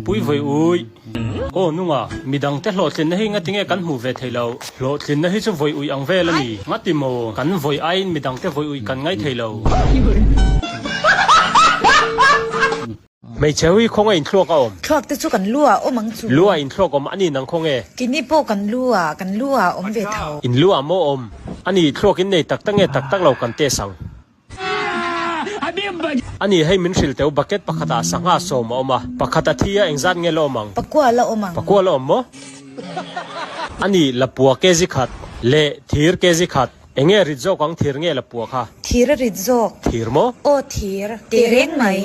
Pui vawi ui. Aw nunga, midangte hlawhtlinna hi ngatinge kan hmuh ve thei lo? Hlawhtlinna hi chu vawi ui ang vel a ni. Ngati maw? Kan vawi aiin midangte vawi ui kan ngai thei lo. Hmeichhe hui khawnge inthluak a awm? Thluak te chu kan lu ah awm ang chu. Lu ah inthluak awm a ni nang khawnge? Keini pawh kan lu ah, kan lu ah awm ve tho. In lu ah maw awm? A ni, thluak in nei tak tak nge tak tak lo kan test ang. A ni, hei min hrilh teu bucket pakhat ah sangha sawm a awm a, pakhat a thi a engzat nge la awm ang? Pakua la awm ang. Pakua la awm maw? A ni, lapua kg khat leh thir kg khat. Enge rit zawk ang thir nge la pua kha? Thir a rit zawk. Thir maw? Aw thir. Teh reng mai.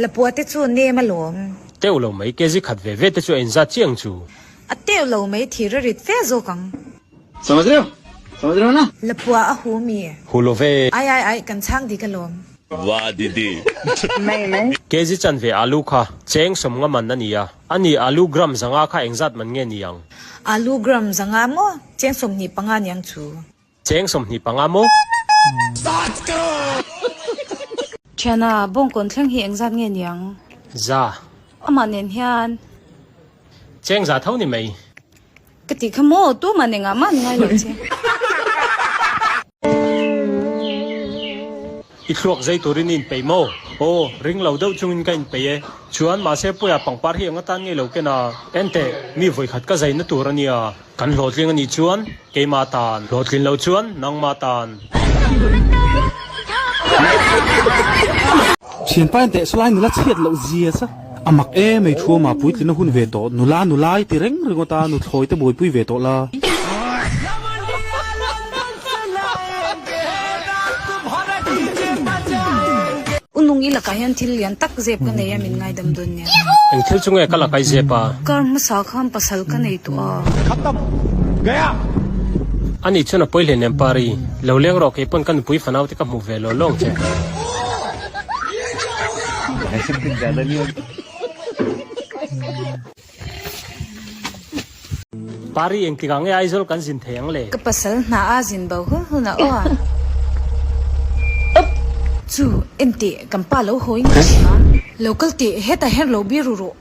La pua te chu nem alawm. Teuh lo mai, kg khat ve ve te chu a inzat chiang chu. A teuh lo mai, thir a rit fe zawk ang. La pua a hu mi. Hu lo ve. Ai ai ai, kan chhang dik alawm. Kg chanve alu kha cheng sawmnga man a nia. A ni, alu gram zanga kha engzat man nge ni ang? Alu gram zanga maw? Cheng 25 niang chu. Cheng 25 maw? Thiana, bawngkawn thleng hi engzat nge niang? Za. Amah nen hian. Cheng za tho ni mai. Ka tih kha maw? Tumah nen ngah mah ni ngai lo che. I thluak zai turin i inpeih maw? Aw, ring lo deuh chungin ka inpeih e. Chuan, mahse puia pangpar hi eng atan ngei lo ken a. Enteh, mi vawikhat ka zaina tur a nia. Kan hlawhtling a nih chuan keimah tan, hlawhtlin loh chuan nangmah tan. Thianpa enteh, salai nula chhiat loh zia cha. A mak e mai thu ama puitlin a hun ve tawh, nula nula i ti reng ringawt a, nuthlawi te buaipui ve tawh la. U nung i lakah hian thil lian tak zep ka nei a min ngaidam dawn nia. Eng thil chu nge ka lakai zep a? Kar hmasa khan pasal ka nei tawh a. Ani chuan a pawi hleinem Pari, lo leng rawh keipawn ka nupui fanau te ka hmuh ve law lawng che. Pari engtikah nge Aizawl kan zin thei ang le? Ka pasal hna a zin bo hun hun a aw a. Chu, enteh, kan pa lo haw in ka hria. Lo kal teh, hetah hian lo biru rawh.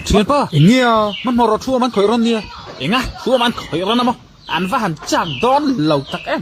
Thianpa, eng nge a? Hmanhmawh rawh thu a man khawih rawn nia. Eng a? Thu a man khawih rawn a maw? An va han chak dawn lo tak em?